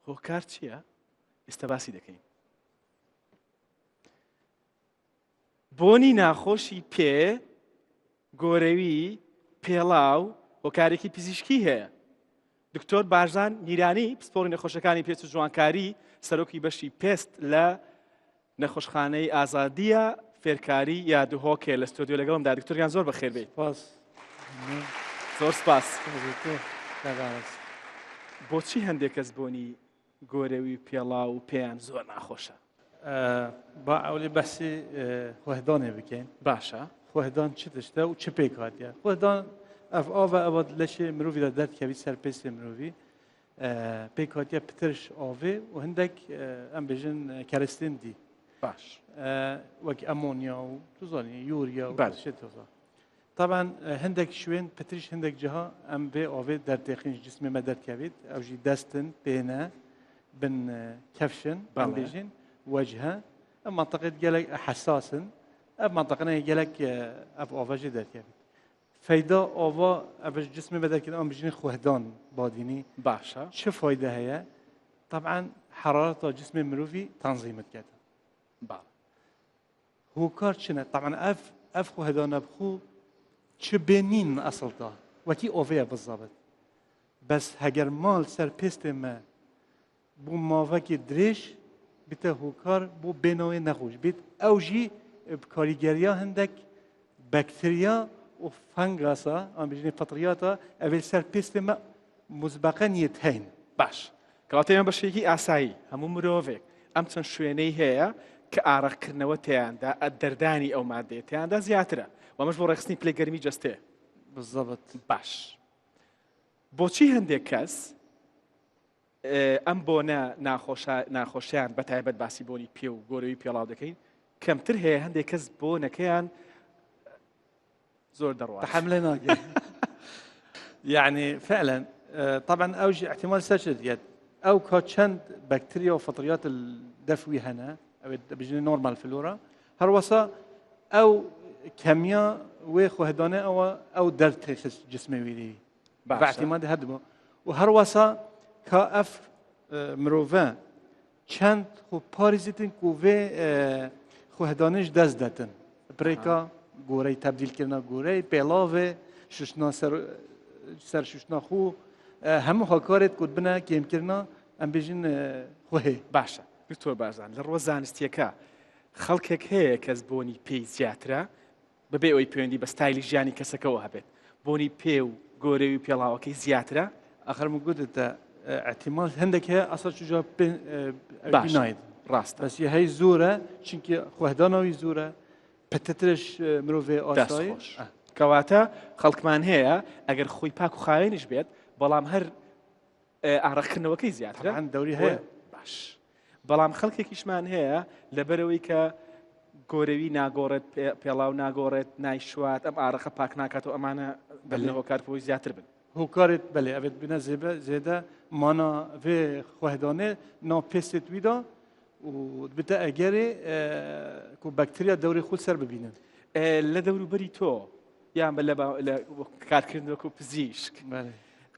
هۆکار چییە؟ ئێستا باسی دەکەین. بۆنی ناخۆشی پێ، گۆرەوی، پێڵاو هۆکارێکی پزیشکی هەیە. دکتۆر بارزان میرانی پسپۆڕی نەخۆشەکانی پێست و جوانکاری سەرۆکی بەشی پێست لە نەخۆشخانەی ئازادیە فێرکاری یا دهۆکێ لە ستۆدیۆ لەگەڵمدا دکتۆریان زۆر بەخێر بێیت. سپاس. زۆر سپاس. بۆچی هەندێک کەس بۆنی گۆرەوی و پێڵاو و پێیان زۆر ناخۆشە؟ با ئەولی بەحسی خۆهدانێ بکەین. باشە. خۆهدان چ تشتە و چ پێک هاتیە؟ خۆهدان ئەف ئاوە ئەوە لەشێ مرۆڤی دا دەردکەوی سەر پێستێ مرۆڤی پێک هاتیە پترش ئاوێ و هەندێک ئەم بێژن کەرستێن دی. باش. وەک ئەمۆنیا و تو زانی یوریا و شت تۆزا. طبعا هەندێک شوێن پتریش هەندێک جها ئەم بێ ئاوێ دەردێخین جسمی مە دەرکەوێت ئەو ژی دەستن پێنە بن کەفشن بەم بێژین وەجهە ئەم منطقەت gelek حساسن ئەم منطقەنە gelek ئەف ئاڤژی دەرکەوێت فەیدا ئاوا ئەڤش جسمی بە دەرکردن ئەم بژین خوهدان بادینی باشە چ فایدە هەیە طبعا حرارەتە جسمی مرۆڤی تەنظیمت کێتە باڵ هۆکار چنە طبعا ئەف ئەف خوهدانە بخو چ بێ نین ئەسڵدا وەکی ئۆڤەیە بالضبط بەس هەگەر ماڵ سەر پێستێ مە بۆ ماوەکی درێژ بیتە هۆکار بۆ بێنەوەی نەخۆش بیت ئەو ژی کاریگەریا هەندێک بەکتریا و فەنگاسا ئەم بژنی فەتریاتە ئەوێ سەر پێستێ مە مزبەقە نیت هەین. باش کەواتە ئێمە بەشێکی ئاسایی هەموو مرۆڤێک ئەم چەند شوێنەی هەیە کە ئارەقکردنەوە تیاندا دەردانی ئەو مادەیە تیاندا زیاترە و ئەمەش بۆ ڕێکخستنی پلەی گەرمی جەستەیە. بالضبط. باش بۆچی هەندێک کەس ئەم بۆنە ناخۆشە ناخۆشیان بە تایبەت باسی بۆنی پێ و گۆرەوی پێڵاو دەکەین کەمتر هەیە هەندێک کەس بۆنەکەیان زۆر دەڕوات تحمله ناکەی يعني فعلا طبعا اوجي احتمال سجل يد او كا بكتيريا وفطريات الدفوي هنا او بيجي نورمال فلورا هروسا او كميا وخو هدانه او او درد جسمي ويري باعتماد هدمه وهروسا كاف مروفان چەند خو پارێزیتن کو vê xwehdanê ji dest detin. Birêka gorey tebdîlkirina gorey, pêlavê, şuştina ser ser şuştina xwe hemû hakarêt ku dibine kêmkirina em bêjin xwehê. باشە دکتۆر بارزان لە ڕووە زانستیەکە خەڵکێک هەیە کەس بۆنی پێی زیاترە بەبێ ئەوەی پەیوەندی بە ستایلی ژیانی کەسەکەوە هەبێت، بۆنی پێ و گۆرەوی و پێڵاوەکەی زیاترە؟ ئاخر من گوتت احتمال هەندێک هەیە ئەسڵ چجا پێ باش نایت ڕاستە بەس هەی زۆرە چونکی خۆهدانەوەی زۆرە پتترش مرۆڤێ دەست ئاسایی خۆش کەواتە خەڵکمان هەیە ئەگەر خۆی پاک و خاوێنیش بێت بەڵام هەر ئارەقکردنەوەکەی زیاترە طبعا دەوری هەیە باش بەڵام خەڵکێکیشمان هەیە لەبەرەوەی کە گۆرەوی ناگۆڕێت پێڵاو ناگۆڕێت نایشوات ئەم ئارەقە پاک ناکات و ئەمانە بەلێ هۆکار بۆی زیاتر بن هۆکارێت بەلێ ئەێت بنە زێبە زێدە مانا vê xwehdanê nav pêstê wî da û dibite egerê ku bakteriya dewrê xwe ser bibînin. لە دەوروبەری تۆ یان بە لە کارکردن وەکو پزیشک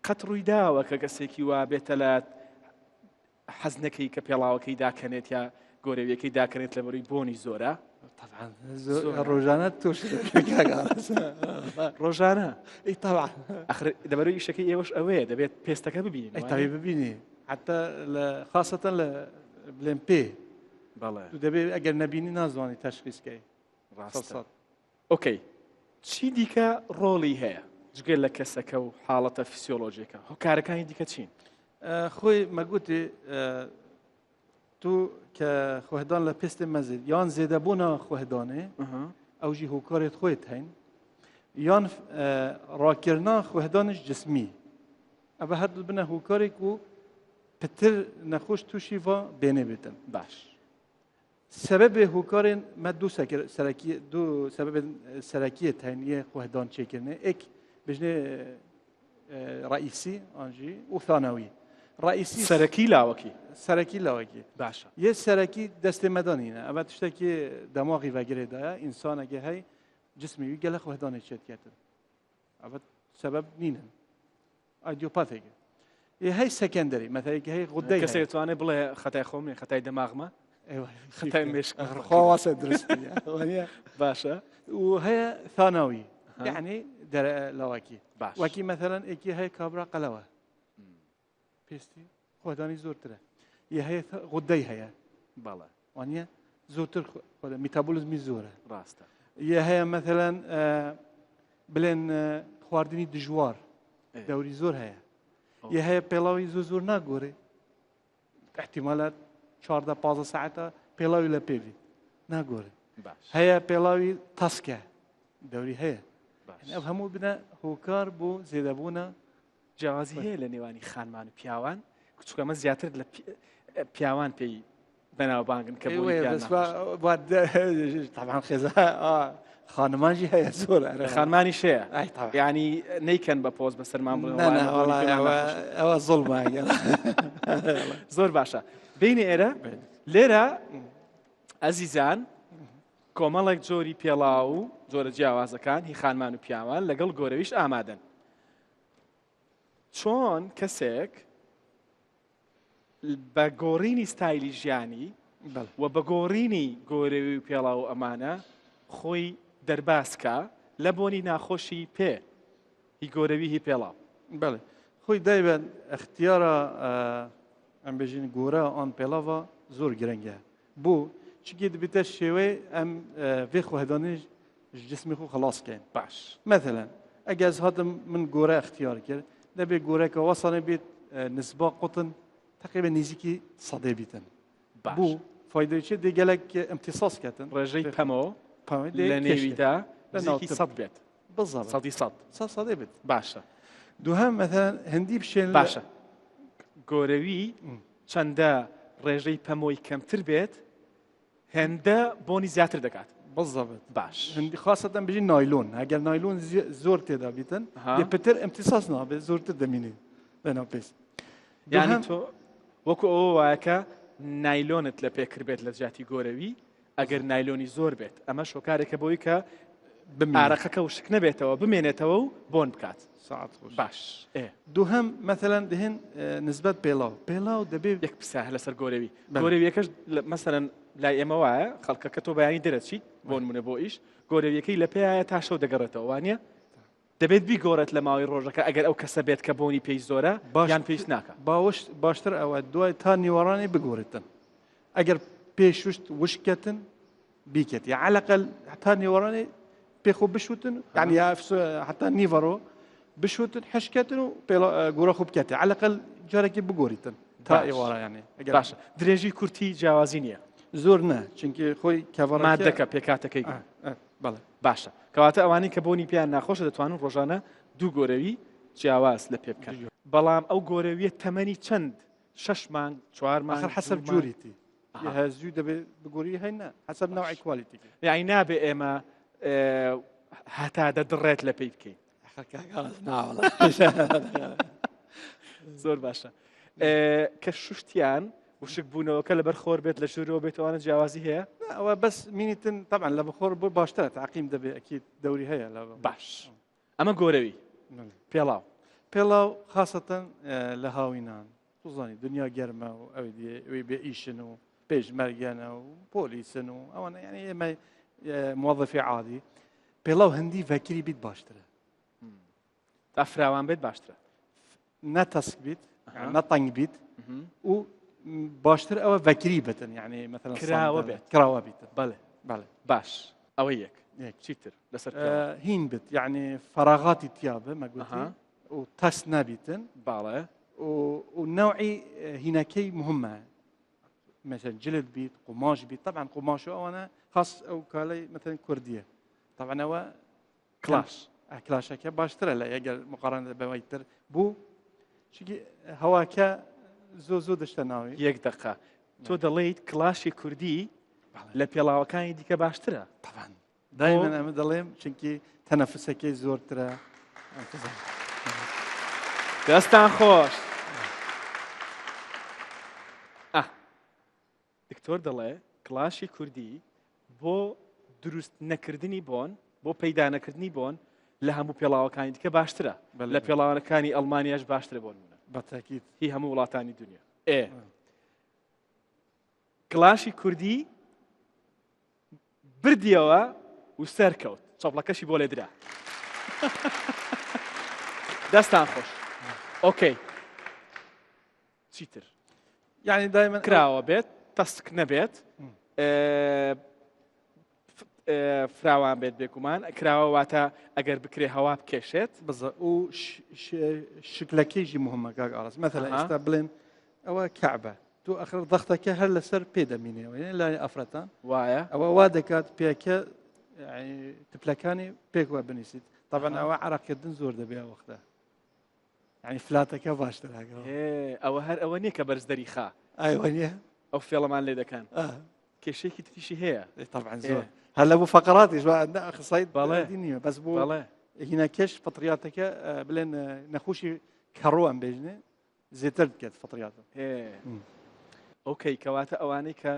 قەت ڕووی داوە کە کەسێکی وا بێتە لات حەز نەکەی کە پێڵاوەکەی داکەنێت یا گۆرەویەکەی داکەنێت لە بەروی بۆنی زۆرە؟ طبعا ڕۆژانە توش ڕۆژانە ئەی طبعا ئەخر لەبەرەوەی ئیشەکەی ئێوەش ئەوەیە دەبێت پێستەکە ببینین ئەی تاوی ببینی حتی لە خاصەتەن لە بلێن پێ بەڵێ دەبێت ئەگەر نەبینی نازوانی تەشخیصکەی ڕاستە ئۆکەی چی دیکە ڕۆڵی هەیە جگە لە کەسەکە و حاڵەتە فیسیۆلۆژیەکە هۆکارەکانی دیکە چین؟ خۆی مەگوتی تو کە خۆهدان لە پێستێ مەزید یان زێدەبوونا خۆهدانێ ئەو ژی هۆکارێت خۆیت هەین یان ڕاکردنا خۆهدانش جسمی ئەوە هەردوو بنە هۆکارێک و پتر نەخۆش تووشی وا بێنێ بێتن باش سەبەبێ هۆکارێن me دوو سەرەکی دوو سەبەبێن سەرەکیە تەنیە xwehdan çêkirinê êk bijnê ڕئیسی ئانژی و ثانەوی ڕئیسی سەرەکی لاوەکی سەرەکی لاوەکی باشە یە سەرەکی دەستێ مەدانینە ئەمە تشتێکی دەماغی ڤەگرێدایە ئینسانەکە هەی جسمی وی گەلە خۆهدانێ چێتکێتن ئەوە سەبەب نینن ئایدیۆپاتێک. هەی secondary مەتەیەکی هەی غودەی کەسێک توانێت بڵێ خەتای خۆم نیە خەتای دەماغمە خەتای مێشک خوا واسە دروست باشە و هەیە ثانەوی یعنی لەواکی باش وەکی مەثلەن ئێکی هەیە کابرا قەلەوە پێستی خۆدانی زۆرترە یە هەیە غودەی هەیە بەڵێ وانە زۆرتر میتابولزمی زۆرە ڕاستە یە هەیە مەثلەن بلێن خواردنی دژوار دەوری زۆر هەیە یە هەیە پێڵاوی زۆر زۆر ناگۆرێ احتیمالە 14 15 ساعتە پێڵاوی لە پێوی ناگۆرێ هەیە پێڵاوی تەسکە دەوری هەیە ئەو هەموو بنە هۆکار بۆ زێدەبوونە جیاوازی هەیە لە نێوانی خانمان و پیاوان کچکەمە زیاتر لە پیاوان پێی بەناوبانگن کە طبعا خێزا خانمانجی هەیە زۆر خانمانی شەیە ینی نیکەن بە پۆز بە سەرمان ئەوە زڵمە زۆر باشە بینی ئێرە لێرە ئەزیزان کۆمەڵێک جۆری پێڵاو و جۆرە جیاوازەکان هی خانمان و پیاوان لەگەڵ گۆرەویش ئامادەن چۆن کەسێک بە گۆڕینی ستایلی ژیانی و بە گۆڕینی گۆرەوی و پێڵاو و ئەمانە خۆی دەرباز کا لە بۆنی ناخۆشی پێ هی گۆرەوی هی پێڵاو. بەڵێ خۆی دایبە ئەختیارە ئەم بێژین گۆرە ئان پێڵاوە زۆر گرنگە بۆ چکی دبێتە شێوەی ئەم vê خۆهدانێ جسمی خۆ خلاص کەین باش مثلا ئەگە ez هاتم من گۆرە اختیار کرد دەبێ گۆرەکە وەسانە بێت نسبا قوتن تقریبا نزیکی سەدێ بیتن بوو فایدەی چێ دێ گەلک امتصاص کەتن ڕێژەی پەمۆ لە نێویدا نزیکی سەد بێت بالضبط سەدی سەد سەد سەدێ بێت باشە دووهەم مثلا هەندی بشێن باشە گۆرەوی چەندە ڕێژەی پەمۆی کەمتر بێت هێندە بۆنی زیاتر دەکات. بالضبط باش هەندی خاصەتەن بژی نایلۆن ئەگەر نایلۆن زۆر تێدا بیتن دێ پتر امتصاص نابێت زۆرتر دەمینێ لەناو پێست یعنی تۆ وەکو ئەوە وایە کە نایلۆنت لە پێ کردبێت لە جیاتی گۆرەوی ئەگەر نایلۆنی زۆر بێت ئەمە شۆکارێکە بۆی کە ئارەقەکە وشک نەبێتەوە بمێنێتەوە و بۆن بکات ساعت خۆش باش دووهەم مەثلەن دهێن نسبەت پێڵاو پێڵاو دەبێ یەک پرسیار لەسەر گۆرەوی گۆرەویەکەش مەسەرەن لای ئێمە وایە خەڵکەکە تۆ بەیانی دەرەچیت بۆ نمونە بۆ ئیش گۆرەویەکەی لە پێیە تا شەو دەگەڕێتەوە وانە دەبێت بیگۆڕێت لە ماوەی ڕۆژەکە ئەگەر ئەو کەسە بێت کە بۆنی پێی زۆرە یان پێویست ناکە باوەش باشتر ئەوە دوای تا نیوەڕانی بگۆڕێتن ئەگەر پێشوشت وشکەتن بیکەت یا عەلەقەل هەتا نێوەڕانێ پێ خۆ بشوتن یعنی یا حتا نیڤەڕۆ بشوتن حشکەتن و گۆرە خۆ بکەتێ عەلەقەل جارێکی بگۆریتن تا ئێوارە یانێ ئەگەر باشە درێژی کورتی جیاوازی نییە زۆر نە چونکی خۆی کەڤەڕ مادەکە پێکاتەکەی بەڵێ باشە کەواتە ئەوانەی کە بۆنی پێیان ناخۆشە دەتوانن ڕۆژانە دوو گۆرەوی جیاواز لە پێ بکەن بەڵام ئەو گۆرەویە تەمەنی چەند شەش مانگ چوار مانگ حەسەب جۆریتی زوو دەبێ بگۆری هەی نا حەسەب نەوعی quality یعنی نابێ ئێمە هەتا دەدڕێت لە پێی بکەین زۆر باشە کە شوشتیان وشک بوونەوەکە لەبەر خۆر بێت لە ژوورەوە بێتوانە جیاوازی هەیە ئەوە بەس مینیتن طبعا لە بخۆر بۆ باشترە تعقیم دەبێ ئەکید دەوری هەیە لە باش ئەمە گۆرەوی پێڵاو پێڵاو خاصەتەن لە هاوینان توزانی دنیا گەرمە و ئەوی ئەوی بێ ئیشن و پێشمەرگەنە و پۆلیسن و ئەوانە یعنی ئێمە موظفی عادی پێڵاو هەندی ڤەکری بیت باشترە تا فراوان بێت باشترە نە تەسک بیت نە تەنگ بیت و باشتر ئەوە ڤەکری بتن یعنی مثلا کراوە بێت کراوە بیت بەڵێ بەڵێ باش ئەوە یەک چیتر لەسەر هین بت یعنی فراغاتی تیابە مەگوتی و تەس نابیتن باڵێ و نوعی هینەکەی مهمە مثلا جلد بیت قماش بیت طبعا قماش ئەوانە خاص ئەو کالەی مثلا کوردیە طبعا ئەوە کلاش کلاشەکە باشترە لە ئەگەر مقارنە بەوەی تر بوو چونکی هەواکە زۆ زۆ دەشتە ناوی یەک دقە تۆ دەڵێیت کلاشی کوردی لە پێڵاوەکانی دیکە باشترە طبعا دایمەن ئەمە دەڵێم چونکی تەنەفسەکەی زۆرترە. دەستان خۆش دکتۆر دەڵێ کلاشی کوردی بۆ دروست نەکردنی بۆن بۆ پەیدا نەکردنی بۆن لە هەموو پێڵاوەکانی دیکە باشترە لە پێڵاوەکانی ئەڵمانیاش باشترە بۆن. بەتاکیت هی هەموو وڵاتانی دنیا ئێ کڵاشی کوردی بردیەوە و سەرکەوت چەپڵەکەشی بۆ لێدرا دەستان خۆش okay چیتر یعنی دایما کراوە بێت تەسک نەبێت فراوان بێت بێگومان کراوە واتە ئەگەر بکرێ هەوا بکێشێت بزە و شکلەکەیژی مهمە کاک ئاراس مەثلا ئێستا بڵێن ئەوە کەعبە تۆ ئەخر ضغطەکە هەر لەسەر پێ دەمینەوە یعنی لای ئافرەتان وایە ئەوە وا دەکات پێکە تپلەکانی پێکوە بنیسیت طبعا ئەوە عراقکردن زۆر دەبێ وەختە یعنی فلاتەکە باشتر ئەوە هەر ئەوە نییە کە بەرز دەریخا ئایوە نییە ئەو فێڵەمان لێ دەکەن کێشەیەکی تریشی هەیە طبعا زۆر هەر لە بۆ فقراتیش ئەخسایت بەڵێ نییە بەس بۆ بەڵێ هینا کێش فطریاتەکە بلێن نەخۆشی کەڕۆ ئەم بێژنێ زیاتر بکات فطریاتە okay کەواتە ئەوانەی کە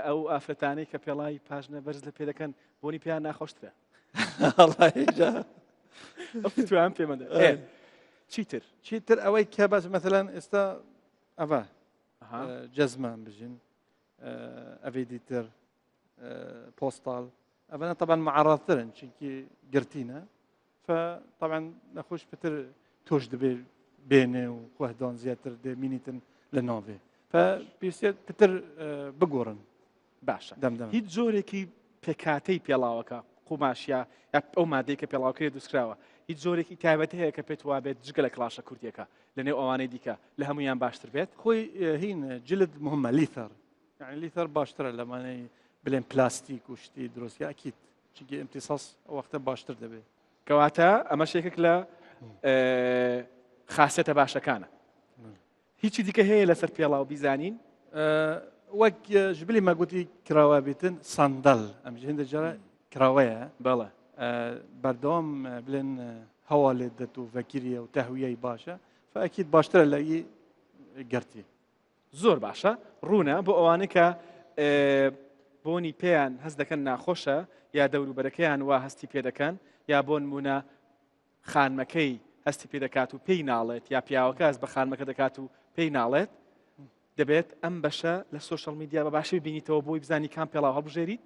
ئەو ئافرەتانەی کە پێڵاوی پاژنە بەرز لە پێ دەکەن بۆنی پێیان ناخۆشترە توان پێمەدە چیتر چیتر ئەوەی کە بەس مەثلەن ئێستا ئەڤ جەزمان بژین ئەڤی دیتر پۆستاڵ ئەڤەنە طبعا معرضترن چونکی گرتینە فطبعا نەخۆش پتر تۆش دەبێ بێنێ و خۆهدان زیاتر دەمینیتن لە ناوێ پێویستە پتر بگۆڕن باشە دەم هیچ جۆرێکی پێکاتەی پێڵاوەکە قوماشیا یا ئەو مادەی کە پێڵاوکرێ دروستکراوە هیچ جۆرێکی تایبەت هەیە کە پێت وابێت جگە لە کڵاشە کوردیەکە لە نێو ئەوانەی دیکە لە هەمویان باشتر بێت خۆی هین جلد مهمە leather یعنی leather باشترە لەمانەی بلێن پلاستیک و شتی دروست ئەکید چونکی امتصاص ئەو وەختە باشتر دەبێت. کەواتە ئەمەش یەکێک لە خاسێتە باشەکانە. هیچی دیکە هەیە لەسەر پێڵاو بیزانین؟ وەک ژبلی مەگوتی کراوە بیتن سندەل ئەم هێندە جارە کراوەیە بەڵێ بەردەوام بلێن هەوا لێت دەت و ڤەکیریە و تەهویەی باشە فەکیت باشترە لە گەرتی. زۆر باشە ڕوونە بۆ ئەوانەی کە بۆنی پێیان هەست دەکەن ناخۆشە یا دەوروبەرەکەیان وا هەستی پێ دەکەن یا بۆ نمونە خانمەکەی هەستی پێ دەکات و پێی ناڵێت یا پیاوەکە هەست بە خانمەکە دەکات و پێی ناڵێت دەبێت ئەم بەشە لە social media بە باشی بینیتەوە بۆی بزانی کام پێڵاو هەڵبژێریت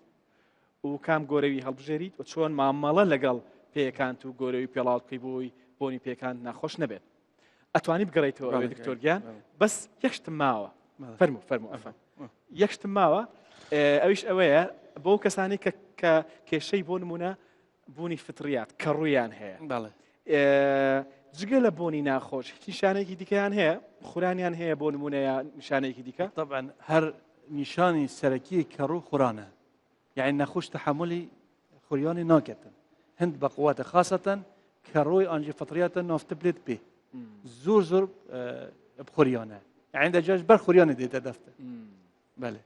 و کام گۆرەوی هەڵبژێریت و چۆن مامەڵە لەگەڵ پێکانت و گۆرەوی پێڵاو بکەی بۆی بۆنی پێکان ناخۆش نەبێت. ئەتوانی بگەڕیتەوە ئەوێ دکتۆر گیان بەس یەک شتم ماوە فەرموو فەرموو ئەفەن یەک شتم ماوە ئەویش ئەوەیە بۆ کەسانی کە کە کێشەی بۆ نمونە بوونی فطریات کە ڕوویان هەیە بەڵێ جگە لە بۆنی ناخۆش هیچ نیشانێکی دیکەیان هەیە خورانیان هەیە بۆ نمونەیە نیشانێکی دیکە طبعا هەر نیشانی سەرەکی کەڕوو خورانە یعنی نەخۆش تحملی خوریانی ناکەتن هند بە قوتە خاصەتەن کەڕۆی ئانجی فطریاتە نافتە بلێت پێ زۆر زۆر بخوریانە یعنی دەجاش بەر خوریانە دێتە دەفتە بەێ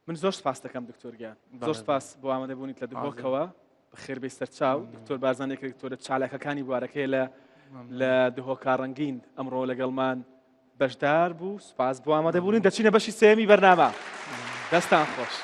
من زۆر سپاس دەکەم دکتۆر گیان زۆر سپاس بۆ ئامادەبوونیت لە دهۆکەوە بەخێربێی سەرچاو دکتۆر بارزان یەکێک دکتۆرە چالاکەکانی بوارەکەی لە لە دهۆکا ڕەنگین ئەمڕۆ لەگەڵمان بەشدار بوو سپاس بۆ ئامادەبوونی دەچینە بەشی سێمی بەرنامە دەستان خۆش.